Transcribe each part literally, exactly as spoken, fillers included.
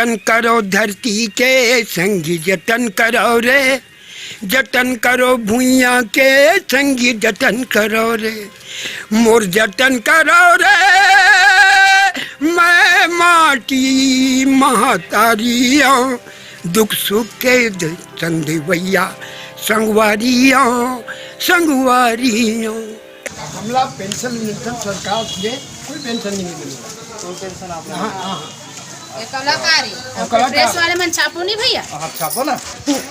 जतन करो धरती के संगी, जतन करो रे, जतन करो भुइयां के संगी, जतन करो रे, मोर जतन करो रे। मैं माटी महतारी आं, दुख सुख के द-, संदेवैया संगवारी आं, संगवारी आं। हमला पेंशन मिलता सरकार से, कोई पेंशन नहीं मिलेगा। कोई पेंशन आप लोग हाँ, हाँ, हाँ। ये कलाकार है। और और कलाकार। प्रेस वाले मन छापो नहीं भैया। आप छापो ना।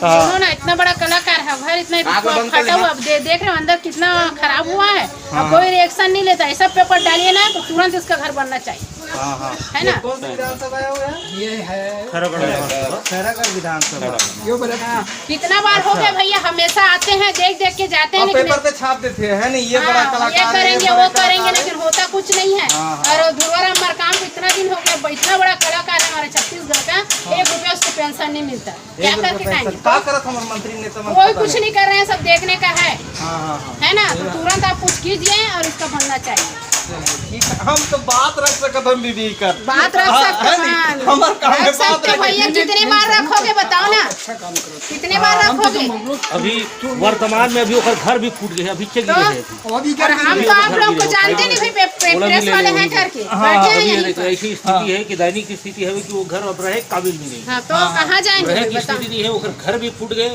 हाँ। इतना बड़ा कलाकार है, घर इतना आग बंद कर फटा लेना। हुआ, अब दे-, देख रहे हो अंदर कितना खराब हुआ है। हाँ। अब कोई रिएक्शन नहीं लेता है। ऐसा पेपर डालिए ना तो तुरंत इसका घर बनना चाहिए। हाँ, हाँ। है ना? ये कौन सा विधानसभा है वो यार? ये है खैरागढ़ विधानसभा। खैरागढ़ विधानसभा। ये बोला हाँ। कितना बार हो गया भैया, हमेशा आते हैं, देख देख के जाते हैं, अब लेकिन पेपर पे छाप देते हैं, है नहीं? ये हाँ, बड़ा कलाकार ये है, करेंगे, बड़ा वो करेंगे, कलाकार है। लेकिन होता कुछ नहीं है। हाँ, हाँ। और धुरवाराम मरकाम को इतना दिन हो गया, इतना बड़ा कलाकार है हमारे छत्तीसगढ़ का, हाँ। एक रुपया उसको पेंशन नहीं मिलता। क्या एक रुपया करके पेंशन। खाएंगे? का करत हमारे मंत्री नेता मन कोई पता कुछ नहीं। नहीं कर रहे हैं, सब देखने का है। हाँ, हाँ, हाँ। है ना? तो तुरंत आप कुछ कीजिए और इसका बनना चाहिए। चलिए, ठीक है, हम तो बात रख सकत हन दीदी कर। बात रख हाँ, सकते है नहीं? हैं। हमार काम रख है बात सकते रख भैया, कितने बार रखोगे बताओ ना? अच्छा काम करो। कितने बार हाँ, हम तो रखोगे? तुम लोग अभी वर्तमान में अभी ओकर घर भी फूट गए, अभी चेक तो गए हैं अभी। अभी और क्या हम करेंगे? तो आप लोग को जानते नहीं भाई, पे-, पे-, ओला भी प्रेस ले वाले ले, हैं ओला भी। करके। हाँ, बैठे हैं अभी यहीं देखो, पर। ऐसी स्थिति हाँ। है कि दयनीय स्थिति है कि वो घर अब रहे काबिल भी नहीं। हाँ, तो हाँ। कहाँ जाएंगे रहे भाई, की बताओ। स्थिति नहीं है, ओकर घर भी फूट गए,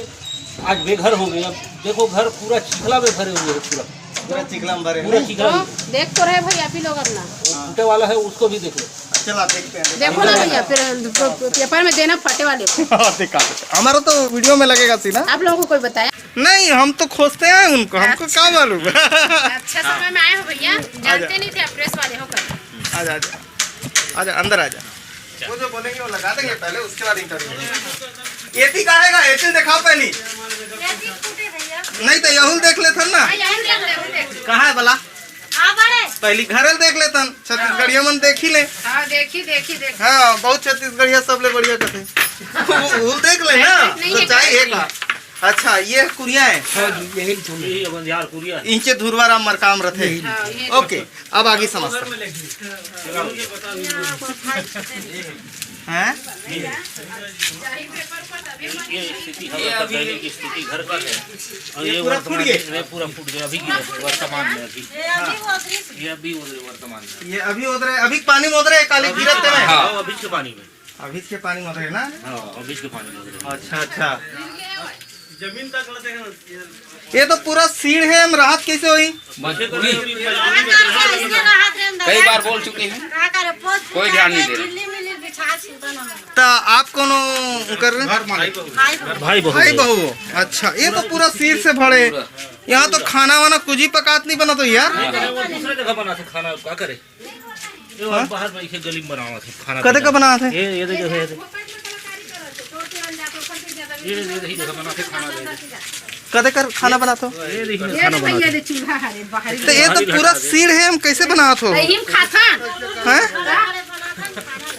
आज बेघर हो गए। अब देखो, घर पूरा चिखला में भरे हुए है, पूरा। पूरा चिखला में भरे पूरा हुए। चिखला तो में। देख तो रहे भाई आप ही लोग अपना। वो फूटे वाला है, उसको भी देख लो। चला, देखते हैं। देखो ना भैया, फिर पेपर में देना फटे वाले को। हाँ, देखा, देखा। हमारा तो वीडियो में लगेगा सीन। आप लोगों को कोई बताया? नहीं, हम तो खोजते हैं उनको, हमको अच्छा। क्या मालूम। अच्छा समय में आए हो भैया, जानते नहीं थे आप प्रेस वाले हो कर। आजा, आजा, आजा, अंदर आजा। वो जो बोलेंगे वो लगा देंगे पहले, उसके बाद इंटरव्यू। एती का हैगा, एती दिखाओ पहली। नहीं तो यहूल देख लेथन ना। हाँ, यहूल देख ले, यहूल देख ले। कहाँ है भला? हाँ, बारे। पहली घरे देख लेथन, छत्तीसगढ़िया मन देख ही ले। हाँ, देखी, देखी, देखी। हाँ, बहुत छत्तीसगढ़िया सबले बढ़िया कथे। वो, वो देख ले ना, नहीं, नहीं, सच्चाई है नहीं। का। अच्छा, ये कुरिया है। हाँ जी, यही तो है। यही अपन यार कुरिया है। इनके धुरवा राम मरकाम रथे। यही। हाँ, ये ओके, अब आगे समझता। हैं? ये स्थिति है, ये अभी दैनिक स्थिति घर का है। और ये ये पूरा फूट वर्तमान गया। में, ये पूरा फूट गया, अभी की वर्तमान में अभी। ये अभी वर्तमान में। ये अभी उधर है, अभी पानी में उधर है, काली गिरत में। हाँ, अभी के पानी में। अभी के पानी में उधर है ना? हाँ, अभी के पानी में उधर है। अच्छा, अच्छा। जमीन तक लगे हैं। ये तो पूरा सीढ़ है, हम राहत कैसे होई? मजबूरी। कई बार बोल चुके हैं, कोई ध्यान नहीं दे रहा। तो आप कौन कर रहे हैं? भाई बहू। भाई बहू। अच्छा, ये तो पूरा सीढ़ से भरे। यहाँ तो खाना वाना कुछ ही पकात नहीं बना तो यार। दूसरे जगह बना थे खाना, क्या करे? ये हाँ? बाहर में इसे गली में बनावा थे खाना कदे पीना। का बना थे? ये, ये देखो, ये देखो। ये, ये देखो, ये देखो, बना थे खाना, ये देखो। कदे कर खाना बना थो? ये देखो, ये खाना देखो, बना ये थे। दे चूल्हा है रे, बाहर तो ये तो पूरा सीढ़ है, हम कैसे बना थो? यही में खाथन। हैं?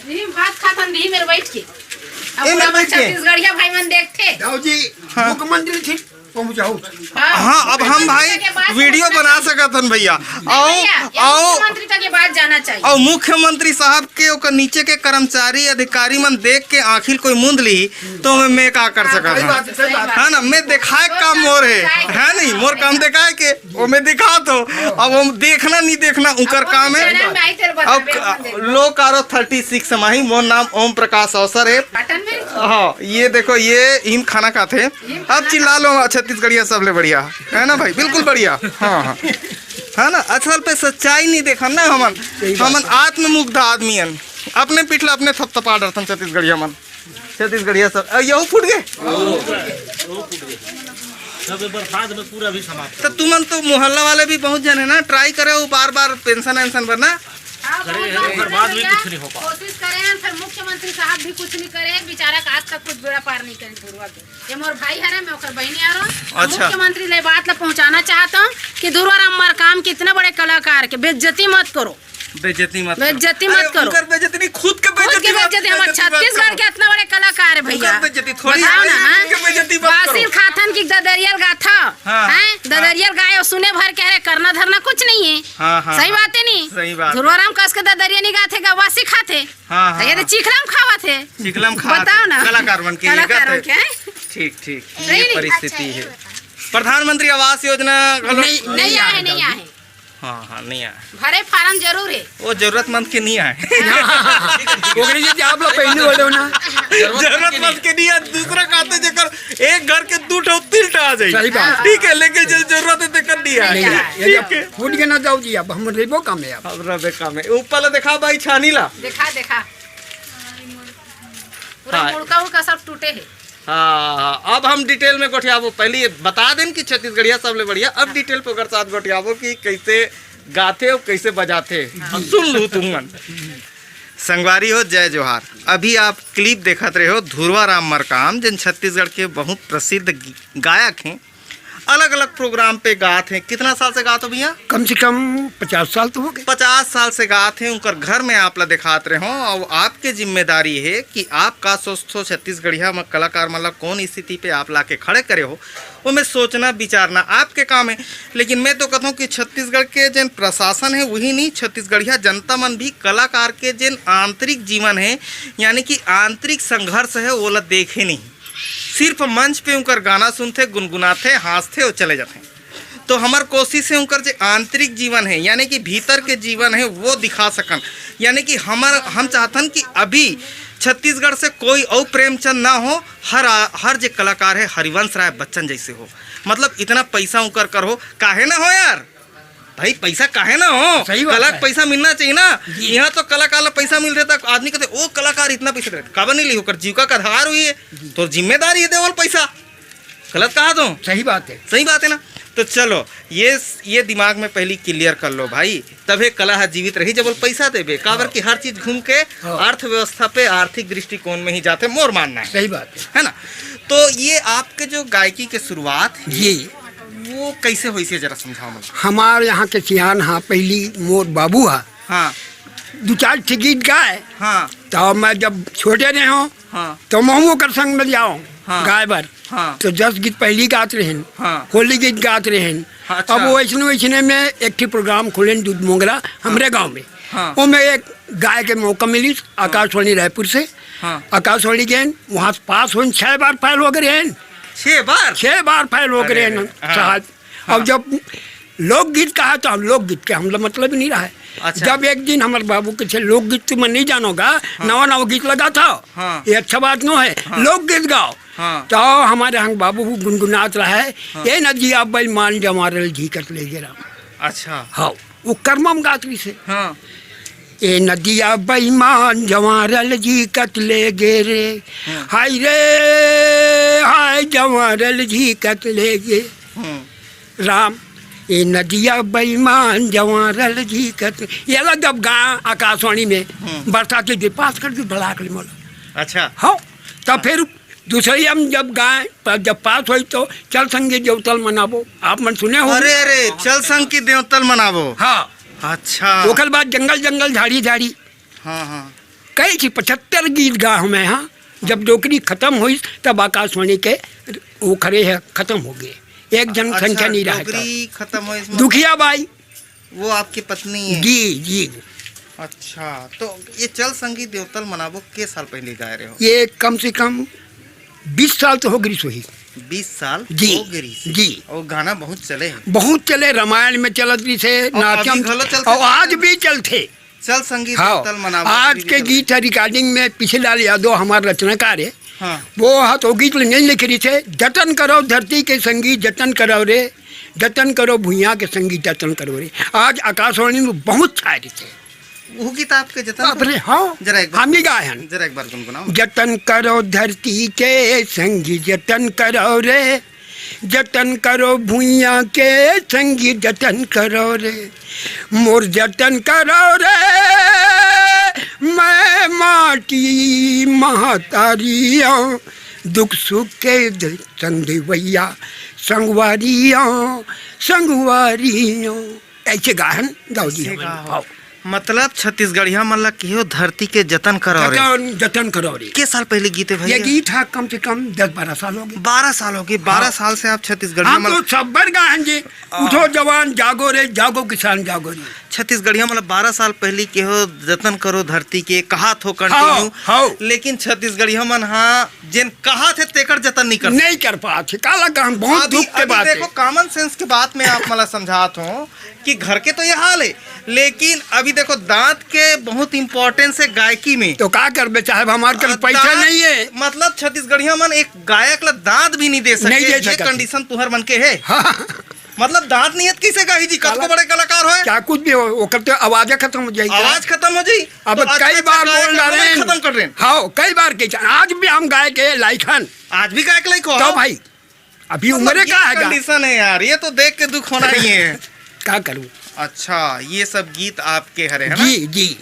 यही में भात खाथन, यही मेरे बैठ के। अब ये पूरा मेरे बैठ के। छत्तीसगढ़िया भाई मन देखते। दाऊ जी, हाँ। मुख्यमंत्री ठीक पहुंचाओ। हाँ, अब हम भाई वीडियो बना सकत हन भैया। नहीं आओ, भैया, ये आओ। मुख्यमंत्री तक ये बात जाना चाहिए। और मुख्यमंत्री साहब के ओकर नीचे के कर्मचारी अधिकारी मन देख के आखिर कोई मूंद ली तो मैं, मैं का कर हाँ, सकत सही हन? बात है, सही बात है। है ना, मैं दिखाए काम मोर है, है नहीं, मोर काम दिखाए के, वो मैं दिखा तो। अब हम देखना नहीं देखना उनकर अब काम है। चैनल में आई तेरे अब बताबे, अपन देखो। लोग कारो थर्टी सिक्स माही, मोर नाम ओम प्रकाश अवसर है। बटन में हाँ, ये देखो, ये इन खाना खाथे। अब चिल्ला लो, छत्तीसगढ़िया सबले बढ़िया, है ना भाई? बिल्कुल बढ़िया। हाँ, हाँ। है ना? असल पे सच्चाई नहीं देखन ना हमन। सही बात हमन है। आत्ममुग्ध आदमी हन। अपने पीठ ला अपने थपथपा डरथन छत्तीसगढ़िया मन। छत्तीसगढ़िया सब, अ, यहू फूट गए। सब ये बरसात में पूरा भी समाप्त। तो तुमन तो मोहल्ला वाले भी बहुत जन है ना, ट्राई करे हो बार-बार पेंशन वेंशन बर ना। हाँ, करे बहुत हैं, बार ओकर बाद भी भैया कुछ नहीं हो पावा। कोशिश करे हैं, फिर मुख्यमंत्री साहब भी कुछ नहीं करे, बेचारा का आज तक कुछ बेड़ा पार नहीं करे धुरवा के। ये मोर भाई हरे, मैं ओकर बहिनी आ रहा हूँ। अच्छा। मुख्यमंत्री ले बात ला पहुँचाना चाहता हूँ कि धुरवा राम मरकाम के इतना बड़े कलाकार के बेइज्जती मत करो। बेइज्जती मत करो। बेइज्जती मत अरे, करो। उनकर बेइज्जती नहीं, खुद के खुद के बेइज्जती, हमर छत्तीसगढ़ के इतना बड़े कलाकार है भैया। ओकर बेइज्जती थोड़ी बताओ ना, है, हाँ? इनके बेइज्ज्ती मत करो। बासिल खाथन की ददरियल गाथा, हाँ, हैं? हाँ। ददरियल गाए और सुने भर के, अरे करना धरना कुछ नहीं है। हाँ, हाँ, सही हाँ। बात है नहीं? सही बात है। ध्रुवाराम कस के ददरिया नहीं गाथे, गवासी खाथे। हाँ, हाँ, ये तो हाँ। चिखला में खावत है। चिखला में खावत बताओ है। ना। कलाकार मन के ये कलाकार गाथे। मन के, हैं? ठीक, ठीक। नहीं, ये नहीं। परिस्थिति अच्छा, है। ये बताओ। प्रधानमंत्री आवास योजना घलो नहीं, नहीं आए, नहीं आए। हाँ, हाँ, नहीं आए। भरे फार्म जरूर है। वो जरूरतमंद के नहीं आए। ओकरे जी आप लोग पहले बोलो ना। जरूरतमंद के नहीं आए, दूसरा कहते जेकर एक घर के दू ठो, तीन ठो आ जाए। सही बात। ठीक है, लेकिन जो जरूरत है, तेकर नहीं आए। नहीं आए। ठीक है। फूट के ना जाओ जी, अब हम रेबो काम है अब। अब रबे काम है। ऊपर ला देखा भाई, छानी ला। देखा, देखा। पूरा हाँ। मुड़का उड़का सब टूटे है। हाँ, हाँ, अब हम डिटेल में गोठियाबो। पहले ये बता देन कि छत्तीसगढ़िया सबले बढ़िया, अब डिटेल पे ओकर साथ गोठियाबो कि कैसे गाथे और कैसे बजाथे। अब सुन लू तुम मन। संगवारी हो, जय जोहार। अभी आप क्लिप देखत रहे हो धुरवा राम मरकाम, जिन छत्तीसगढ़ के बहुत प्रसिद्ध गी-, गायक हैं, अलग-अलग प्रोग्राम पे गात हैं। कितना साल से गात हो भैया? कम से कम पचास साल तो हो गए। पचास साल से गात हैं, उनकर घर में आप ला दिखात रहे हो, और आपके जिम्मेदारी है कि आप का सोचथो छत्तीसगढ़िया म कलाकार मन ला कौन स्थिति पे आप ला के खड़े करे हो, वो में सोचना विचारना आपके काम है। लेकिन मैं तो कहता हूँ कि छत्तीसगढ़ के जेन प्रशासन है वही नहीं, छत्तीसगढ़िया जनता मन भी कलाकार के जेन आंतरिक जीवन है, यानी कि आंतरिक संघर्ष है, वो ला देखे नहीं। सिर्फ मंच पे उनकर गाना सुनथे, गुनगुनाथे, हाँसथे और चले जाथे। तो हमर कोशिश है उनकर जे आंतरिक जीवन है, यानी कि भीतर के जीवन है, वो दिखा सकन। यानी कि हमर, हम चाहतन कि अभी छत्तीसगढ़ से कोई और प्रेमचंद ना हो, हर आ-, हर जे कलाकार है हरिवंश राय बच्चन जैसे हो। मतलब इतना पैसा उनकर कर हो, काहे ना हो यार? भाई, पैसा काहे ना हो? सही बात कला है। पैसा मिलना चाहिए ना। जी। यहाँ तो कलाकार ला पैसा मिल रहे था, आदमी कहते, "ओ कलाकार इतना पैसा दे रहे।" काबर नहीं ली? ओकर जीविका का आधार हुई है, जी। तो जिम्मेदारी है देवल पैसा। गलत कहा तो? सही बात है। सही बात है ना? तो चलो, ये, ये दिमाग में पहली क्लियर कर लो भाई, तभे कला ह जीवित रही, जब वो पैसा देबे। काबर हाँ। कि हर चीज घूम के हाँ। अर्थव्यवस्था पे, आर्थिक दृष्टिकोण में ही जाते, मोर मानना है। सही बात है। है ना? तो ये आपके जो गायकी के शुरुआत है, जी। वो कैसे होइस हे, जरा समझाओ मुझे। हमार यहाँ के सियान हा, पहली मोर बाबू हा। हाँ। दू चार ठे गीत गाए। हाँ। तो मैं जब छोटे रहे हों, हाँ। तो महूँ ओकर संग में जाओ हाँ। गाए बर। हाँ। तो जस गीत पहली गात रहेन, हाँ। होली गीत गात रहेन। हाँ, अच्छा। अब वैसने, वैसने में एक ठे प्रोग्राम खोलेन दूध मोंगरा हमरे हाँ। गाँव में। हाँ। ओमे एक गाए के मौका मिलिस हाँ। आकाशवाणी रायपुर से। हाँ। आकाशवाणी गेन, वहाँ से पास होन, छह बार फेल हो गए रहेन। छह बार? छह बार फेल हो गए अरे, रहेन अरे, हाँ। साहब। हाँ। अब जब लोकगीत कहा तो हम लोकगीत के हमला मतलब ही नहीं रहा है। अच्छा। जब एक दिन हमारे बाबू के छे लोकगीत तुम नहीं जानोगा, हाँ। नवा नवा गीत लगा था, हाँ। ये अच्छा बात नो है, हाँ। लोकगीत गाओ। हाँ। तो हमारे यहाँ बाबू गुनगुनात रहा है, हाँ। "ए नदिया बेईमान जवारल झीकत ले गे राम।" अच्छा। हाँ, वो कर्मम गात रही से। हाँ। "ए नदिया बेईमान जवारल झीकत ले गे रे, हाँ। हाय रे, हाय जवारल झीकत ले गे।" हम्म। राम, ए नदिया बेईमान जवारल झीकत, ये ला जब गा आकाशवाणी में, हम्म। बरसात के दिन पास कर दी, भला कर मोला। अच्छा। हाँ, तब फिर दूसरे हम जब गाए, पर जब पास होई तो चल संगी देवतल मनाबो, आप मन सुने हो? अरे, अरे, चल संगी देवतल मनाबो। हाँ। अच्छा। ओकर बाद जंगल जंगल, झाड़ी झाड़ी। हाँ, हाँ। कई थी पचहत्तर गीत गा हमें, हाँ। जब डोकरी खत्म होइस, तब आकाशवाणी के वो खड़े है, खत्म हो गए, एक जनसंख्या अच्छा, नहीं रहा था। डोकरी खत्म होइस, मतलब दुखिया बाई। वो आपकी पत्नी है? जी, जी। अच्छा, तो ये चल संगी देवतल मनाबो के साल पहले गाए रहे हो? ये कम से कम बीस साल तो हो गई सोही। बीस साल जी, हो गई से। जी। और गाना बहुत चले हैं। बहुत चले, रामायण में चलत रही से, और अभी नाट्यम, घलो चलते और आज हैं। भी चलते। चल संगीत हाँ, तल मनावो आज के गीत रिकॉर्डिंग में पीछे लाल यादव हमार रचनाकार है। हाँ। वो हा तो गीत नहीं लिख रही थे, "जतन करो धरती के संगीत जतन करो रे, जतन करो भुइयां के संगीत जतन करो रे।" आज आकाशवाणी में बहुत छाए रही थे। वो गीत आपके जतन बाप रे, हाँ। जरा एक बार। हम ही गाए हैं। जरा एक बार गुनगुनाओ। जतन करो धरती के संगीत जतन करो रे, जतन करो भुइयां के संगी जतन करो रे, मोर जतन करो रे, मैं माटी महतारियों, दुख सुख के द-, संदेवैया, संगवारियों, संगवारियों। ऐसे गाहन गाओ जी ऐसे हमन। गाओ। आओ। मतलब छत्तीसगढ़िया मन ला केहो धरती के जतन करव रे। जतन, जतन करव रे। के साल पहले गीत हे भैया? ये गीत हा कम से कम दस बारह साल हो गए। बारह साल हो गए, बारह हाँ। साल से आप छत्तीसगढ़िया हम मन तो सब्बर गाहन जी, हाँ। उठो जवान जागो रे, जागो किसान जागो रे। छत्तीसगढ़िया मन ला बारह साल पहले केहो जतन करो धरती के, कहा थो हाँ, continue, हाँ। लेकिन छत्तीसगढ़िया मन हा जेन कहा थे तेकर जतन नहीं कर नहीं कर पात हे। काला काम, बहुत अभी, दुख के अभी बात देखो, है। Common sense के बात में आप मला समझात हो कि घर के तो ये हाल है, लेकिन अभी देखो दांत के बहुत importance है गायकी में। तो का करबे साहब, हमार कन अ, पैसा दांत, नहीं है। मतलब छत्तीसगढ़िया मन एक गायक ला दांत भी नहीं दे सके, नहीं दे ये सकत। Condition तुहर मन के है। हाँ। मतलब दांत नहीं है तो कैसे गाही जी, कतको काला बड़े कलाकार होए। क्या कुछ भी हो, ओकर तो आवाज खत्म हो जाएगी। आवाज खत्म हो जाई। अब तो आज कई अच्छा बार गायक बोल आवाज डाले हैं। खत्म कर रहे हैं। हाँ, कई बार के, आज भी हम गायक लाइक हन। आज भी गायक लाइक हो? तो भाई, अभी मतलब उम्र ये का है क्या? Condition है यार, ये तो देख के दुख होना ही है। का करूं? अच्छा, ये सब गीत आपके हरे, है ना? जी, जी।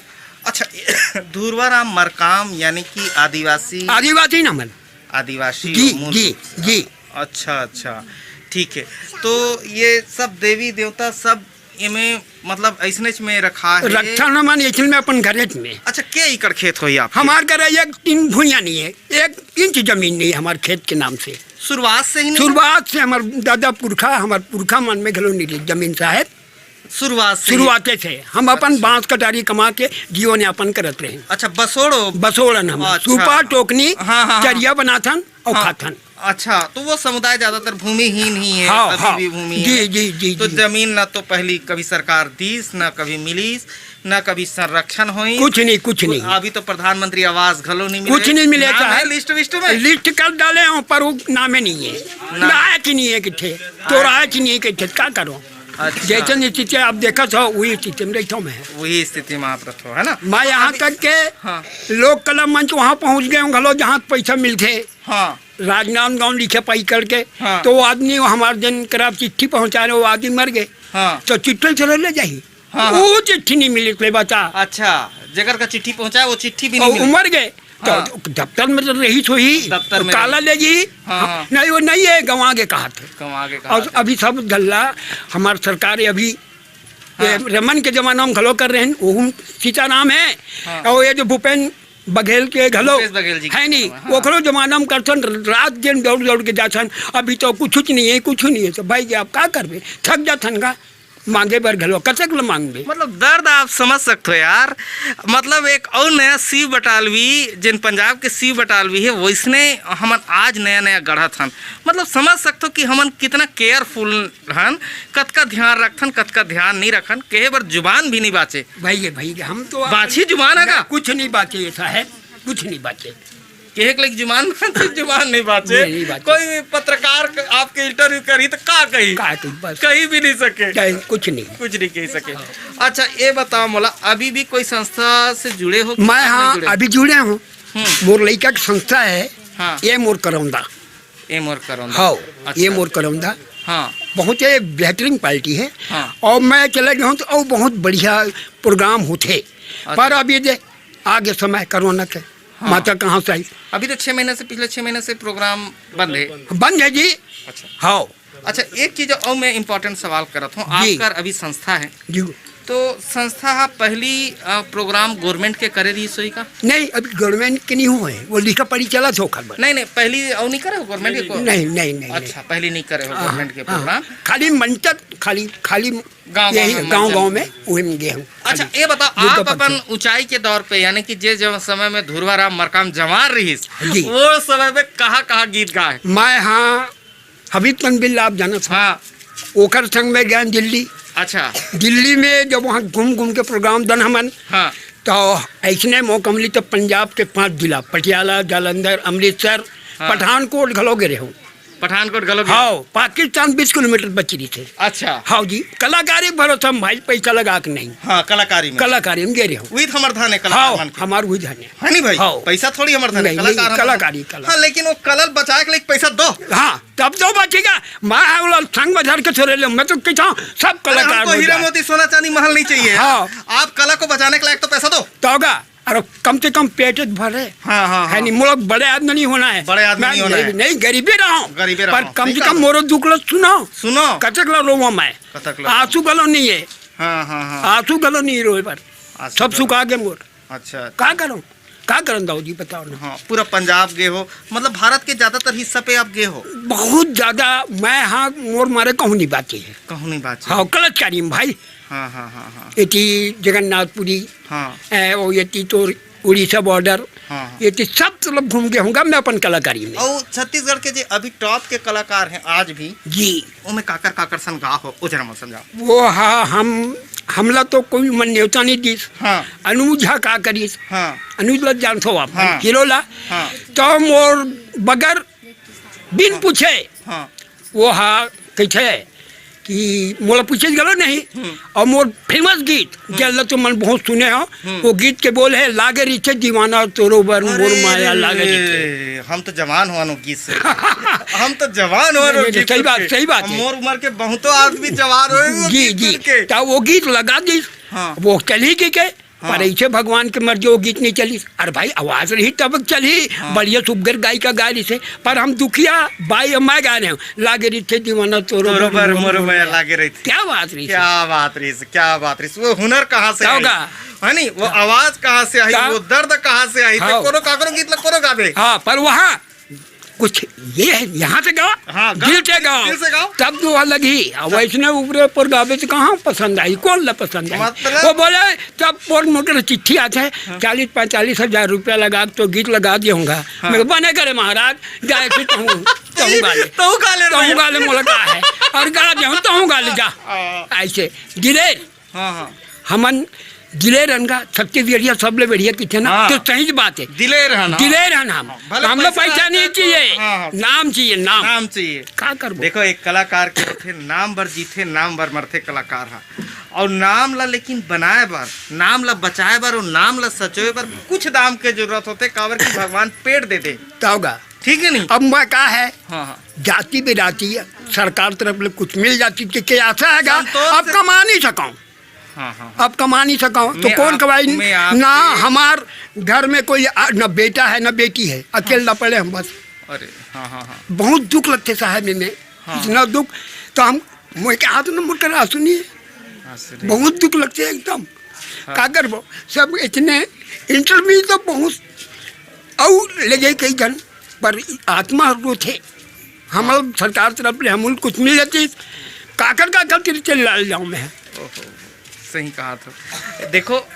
अच्छा, धुरवा राम मरकाम यानी कि आदिवासी? आदिवासी ना मन। आदिवासी जी, हो मूल जी, रूप से। जी। अच्छा, अच्छा, ठीक है। तो ये सब देवी देवता सब एमे मतलब ऐसनेच में रखा है? रखथन हमन ऐसन में अपन घरेच में। अच्छा, के एकड़ खेत होही आपके? हमार घर एक तीन भुइयां नहीं है, एक इंच जमीन नहीं है हमार खेत के नाम से। शुरुआत से ही नहीं? शुरुआत से हमार दादा पुरखा, हमार पुरखा मन में घलो नहीं रही जमीन साहब। शुरुआत से ही? शुरुआते से। हम अपन अच्छा। बांस कटारी कमा के जीवन यापन करत रहे। अच्छा, बसोड़ो? बसोड़न हम। अच्छा। सूपा, टोकनी, हाँ, हाँ, हाँ। चरिया बनाथन। अउ हाँ। खाथन। अच्छा, तो वो समुदाय ज्यादातर भूमिहीन ही है, हाँ, अभी हाँ। भी भूमिहीन जी, है। जी, जी, तो जी। जमीन ना तो पहली कभी सरकार दीस, ना कभी मिलीस, ना कभी संरक्षण होई। कुछ नहीं, कुछ नहीं। अभी तो प्रधानमंत्री आवास घलो नहीं मिले। कुछ नहीं मिले, नाम चाहे है लिस्ट विस्ट में? लिस्ट कर डाले हो, पर वो नामे नहीं है। ना। ना है कि नहीं है किथे? तो हाँ। रहा कि नहीं है किथे, का करो? अच्छा। जैसन स्थिति आप देखत हो, वही स्थिति में रहिथो मैं। वही स्थिति में आप रहिथो, है ना? मैं तो यहाँ अभी तक के हाँ। लोक कला मंच वहाँ पहुँच गए हूँ, घलो जहाँ पैसा मिलथे। हाँ। राजनांदगांव लिखे पाई करके, हाँ। तो वो आदमी हमार जन करा चिट्ठी पहुँचा रहे, वो आदमी मर गए। हाँ। तो चिट्ठी चले ले जाही। हाँ, हाँ। वो चिट्ठी नहीं मिली, कोई बता। अच्छा, जेकर का चिट्ठी पहुँचाए, वो चिट्ठी भी और नहीं मिली। वो मर गए। तो हाँ। दफ्तर में तो रही सो ही, दफ्तर में काला रही। ले जी। हाँ, हाँ। नहीं, वो नहीं है, गंवा के कहा थे। गंवा के कहा और थे। अभी सब गल्ला हमार सरकार अभी ये हाँ। रमन के जमाना में घलो कर रहे हैं, वो हम सीताराम है। हाँ। और ये जो भूपेन बघेल के घलो भूपेश बघेल जी के है नहीं, जमाना, हाँ। ओकरो जमाना में करथन, रात दिन दौड़ दौड़ के जाथन। अभी तो कुछ नहीं है, कुछ नहीं है। तो भाई जी, आप का करबे? थक जाथन का, मांगे बर घलो कतक ल मांगबे? मतलब दर्द आप समझ सकते हो यार। मतलब एक और नया शिव बटालवी, जिन पंजाब के शिव बटालवी है, वैसने हमन आज नया नया गढ़त हन। मतलब समझ सकते हो कि हमन कितना केयरफुल हन, कतका ध्यान रखथन, कतका ध्यान नहीं रखन, कहे बर जुबान भी नहीं बाचे। भैया, भैया, हम तो बाछी जुबान है का? कुछ नहीं बाचे, ऐसा है, कुछ नहीं बाचे। कहे के लइक जुबान बाचे, जुबान नहीं बाचे। नहीं, नहीं बाचे। कोई पत्रकार क-, आपके इंटरव्यू करी तो का कही? का कही, बस। कही भी नहीं सके। नहीं, कुछ नहीं। कुछ नहीं कही सके। अच्छा, ये बताओ मोला, अभी भी कोई संस्था से जुड़े हो कि मैं, नहीं हाँ, जुड़े? अभी जुड़े हूँ। हम्म। मोर लइका की संस्था है, हाँ। ये मोर करौंदा। ए मोर करौंदा। हाँ, अच्छा। ये मोर करौंदा। हाँ। बहुत ही बेहतरीन पार्टी है। हाँ। और मैं चले गया हूँ तो और बहुत बढ़िया प्रोग्राम होते। अच्छा। पर अब ये दे, आगे समय कोरोना के, हाँ। माता कहाँ से आई? अभी तो छह महीने से, पिछले छह महीने से प्रोग्राम बंद है। बंद है जी। अच्छा। हाँ। अच्छा, एक चीज और मैं इंपॉर्टेंट सवाल करत हूँ, जी। आपका अभी संस्था है, जी। तो संस्था हा पहली, अ, प्रोग्राम गवर्नमेंट के करे रही सोई का? नहीं, अभी गवर्नमेंट के नहीं हुए, वो लिखा पढ़ी चला था ओखर बर। नहीं, नहीं, पहली और नहीं करे हो गवर्नमेंट के को? नहीं, नहीं, नहीं, नहीं। अच्छा, पहली नहीं करे हो हाँ, गवर्नमेंट के हाँ। प्रोग्राम? खाली मंचक, खाली, खाली गाँव, यही गाँव में गाँव, मंचक। गाँव में, वही में गए हूँ। अच्छा, खाली। ये बताओ, दुर्गा आप अपन पंचमी। ऊंचाई के दौर पे, यानी कि जे जो समय में धुरवा राम मरकाम जवान रहीस, जी। वो समय में कहाँ, कहाँ गीत गाए? मैं हाँ हबीबगंज बिल्ला आप जानत हो? हाँ। ओकर संग में गए दिल्ली। अच्छा। दिल्ली में जब वहाँ घूम घूम के प्रोग्राम दन हमन, हाँ। तो ऐसने मौका मिली तो पंजाब के पांच जिला, पटियाला, जालंधर, अमृतसर, हाँ। पठानकोट घलो गे रहे हूँ। पठानकोट घलो गे? हाँ, पाकिस्तान बीस किलोमीटर बच रही थे। अच्छा। हाँ जी, कलाकारी भरोसा में भाई, पैसा लगा के नहीं। हाँ, कलाकारी में। कलाकारी में गे रहे हूँ। वही तो हमार धन है, कलाकार हाँ, मन के। हमार वही धन है। है नहीं भाई? हाँ। पैसा थोड़ी हमार धन है, नहीं, कलाकार नहीं, हमार। कलाकारी, कलाकारी। हाँ, लेकिन वो कलर बचा के लेके पैसा दो। हाँ। तब तो बचेगा, मैं ओला संग में धर के छोड़े ले, मैं तो कहता हूँ, सब अरे, कलाकार हमको हो हीरा जाए। मोती, सोना, चांदी, महल नहीं चाहिए। हाँ। आप कला को बचाने के लायक तो पैसा दो। तो होगा, अरे, कम से कम पेट तो भरे। हाँ, हाँ, है हाँ। नहीं, मोला बड़े आदमी नहीं होना है। बड़े आदमी मैं नहीं होना नहीं, है। नहीं, गरीबे रहो। गरीबे रहो, पर कम सही से कहा। कम मोरो दुख लो सुनो। सुनो। कतक लो रोवा मैं। कतक लो। आंसू गलो नहीं है। हाँ, हाँ, हाँ। आंसू गलो नहीं रोए पर। अच्छा, सब सुखा गे मोर। अच्छा। का करूँ, का करूँ दाऊ जी, बताओ ना। हाँ, पूरा पंजाब गे हो, मतलब भारत के ज्यादातर हिस्सा पे आप गे हो? बहुत ज्यादा। मैं हाँ, मोर मारे कहूँ नहीं बाँचे हे। कहूँ नहीं बाँचे। हाँ, कलचकारी में भाई। हाँ, हाँ, हाँ, हाँ। एती जगन्नाथपुरी, हाँ। ए, वो एती तोर उड़ीसा बॉर्डर, हाँ, हाँ। एती सब तरफ घूम के हूँगा मैं अपन कलाकारी में। और छत्तीसगढ़ के जे अभी टॉप के कलाकार हैं आज भी, जी। ओमे काकर काकर सन गा हो, ओ जरा मोला समझाओ। वो हा, हम, हमला तो कोई मन नेवता नहीं दिस। हाँ। अनुज हा का करिस? हाँ। अनुज ला जानथो आप, हाँ। हीरो ला। हाँ। तो मोर बगर बिन हाँ। पूछे, हाँ। वो हा कहिथे कि मोला पूछे घलो नहीं। हम्म। और मोर फेमस गीत, हम्म। जेला तो मन बहुत सुने हो, हम्म। वो गीत के बोल है, "लागे रिथे दीवाना तोरो बर मोर अरे माया रे लागे रे, रिथे।" हम तो जवान हुआ नो गीत से। हम तो जवान हुआ नहीं, नो नहीं, गीत सही सुन बात, के। सही बात हम है। मोर उम्र के बहुतो आदमी जवान हुए वो जी, गीत जी। सुन के। तो वो गीत लगा दी, हाँ। वो चली गई के, हाँ। पर ऐसे भगवान के मर्जी वो गीत नहीं चली। अरे भाई, आवाज रही तब चली, हाँ। बढ़िया सुग्घर गायिका गा रही से, पर हम दुखिया बाई अम्मा गा रहे हो, "लागे रिथे दीवाना तोरो तोरो बर बर मोर मोर माया माया।" लागे रही थी। क्या बात रही से? क्या बात रही से? क्या बात रही से? वो हुनर कहाँ से क्या आई? होगा? है नी? वो हाँ। आवाज कहाँ से आई? क्या? वो दर्द कहाँ से आई? हाँ। कोनो काकरो गीत ला कोनो गावे? हाँ, पर वहाँ कुछ ये है, यहाँ से गाओ, हाँ, गाओ, दिल से गाओ, दिल से गाओ। तब तो अलग ही। अब हाँ। वैसने ऊपरे ऊपर गावे तो कहाँ पसंद आई, कौन ला पसंद आई? मतलब वो बोले, तब पर मोटर चिट्ठी आते है, हाँ। चालीस पैंतालीस हजार रुपया लगा के तो गीत लगा दिए होंगे। हाँ। मैं बने करे महाराज, जाए फिर कहूँ, कहूँ गा ले। तहूँ गा ले रे कहूँ भैया। गा ले, मोला का है? और गा दे हूँ, तहूँ गा ले जा। हाँ। ऐसे दिलेर। हाँ, हाँ। हमन दिलेर हन गा, छत्तीसगढ़िया सबले बढ़िया किथे ना, हाँ। तो सही बात है। दिलेर हन, हाँ। दिलेर हन हम। हाँ, भले हमला पैसा पैसा नहीं चाहिए, हाँ, हाँ। नाम चाहिए, नाम। नाम चाहिए। का करबो? देखो, एक कलाकार के होथे, नाम बर जीथे, नाम बर मरथे कलाकार हा। और नाम ला लेकिन बनाए बर, नाम ला बचाए बर और नाम ला सचोए बर कुछ दाम के जरूरत होथे, काबर कि भगवान पेट दे दे। तब का? ठीक है नहीं? अब मैं का है? हाँ, हाँ। जाति बिराती है, सरकार तरफ ले कुछ मिल जाती तो क्या आशा है गा? संतोष अब से कमा नहीं सकाऊं। हाँ, हाँ, हाँ। अब कमा नहीं सकाऊं, तो मैं कौन आप, कमाई? मैं आपके ना हमार घर में कोई आ, न बेटा है, न बेटी है, अकेला हाँ। पड़े हम बस। अरे, हाँ, हाँ, हाँ। बहुत दुख लगथे साहब में, हाँ। इतना दुख, तो हम, मोए के हाथ में मुड़ कर आंसू नहीं है। आंसू नहीं। बहुत दुख लगथे एकदम। हाँ। का करबो? सब इतने इंटरव्यू तो बहुत अउ ले जाए कई जन, पर आत्मा रोथे। हमर सरकार तरफ ले हमन कुछ मिल जातिस, काकर काकर तीर चल लाल जाऊं मैं। ओहो, सही कहा था। देखो,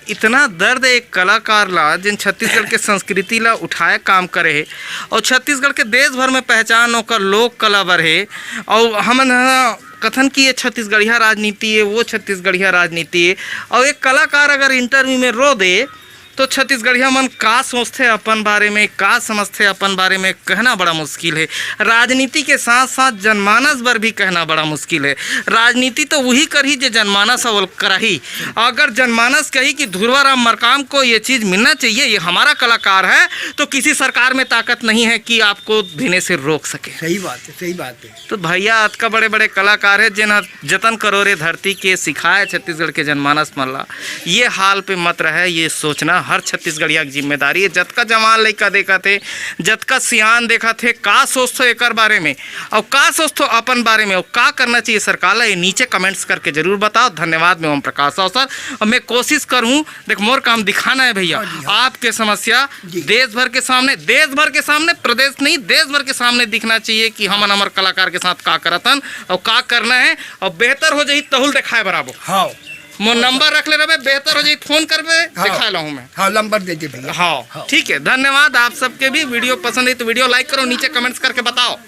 इतना दर्द एक कलाकार ला, जिन छत्तीसगढ़ के संस्कृति ला उठाए काम करे हे, और छत्तीसगढ़ के देश भर में पहचान ओकर लोक कला बर हे, और हमन ह कथन कि ये छत्तीसगढ़िया राजनीति है, वो छत्तीसगढ़िया राजनीति है, और एक कलाकार अगर इंटरव्यू में रो दे, तो छत्तीसगढ़िया मन का सोचथे अपन बारे में, का समझथे अपन बारे में, कहना बड़ा मुश्किल है। राजनीति के साथ-साथ जनमानस बर भी कहना बड़ा मुश्किल है। राजनीति तो वही करही जे जनमानस ह ओला कराही। अगर जनमानस कही कि ध्रुवा राम मरकाम को ये चीज मिलना चाहिए, ये हमारा कलाकार है, तो किसी सरकार में ताकत नहीं है कि आपको देने से रोक सके। सही बात है, सही बात है। तो भैया, अतका बड़े-बड़े कलाकार हे, जेन ह जतन करो रे धरती के सिखाए छत्तीसगढ़ के जनमानस मन ला। ये हाल पे मत रहे, ये सोचना हर छत्तीसगढ़िया के जिम्मेदारी हे। जतका जवान लइका देखत हे, जतका सियान देखत हे, का सोचथो एकर बारे में, अउ का सोचथो अपन बारे में, अउ का करना चाहिए सरकार ला, ये नीचे comments करके जरूर बताओ। धन्यवाद, मैं ओम प्रकाश अवसर, और मैं कोशिश करूँ, देख, मोर काम दिखाना है भैया, हाँ जी, हाँ। आपके समस्या जी। देश भर के सामने, देश भर के सामने, प्रदेश नहीं, देश भर के सामने दिखना चाहिए कि हमन हमर कलाकार के साथ का करत हन और का करना है, और बेहतर हो जाही तहू ल देखाए बर आबो। हाँ। मोर नंबर रख ले रहे, बेहतर हो जाही, फोन करबे, हाँ। देखा लाहूँ मैं। हाँ, नंबर दे दे भैया। हाँ, हाँ। ठीक है, धन्यवाद आप सबके भी। वीडियो पसंद है तो वीडियो like करो, नीचे comments करके बताओ।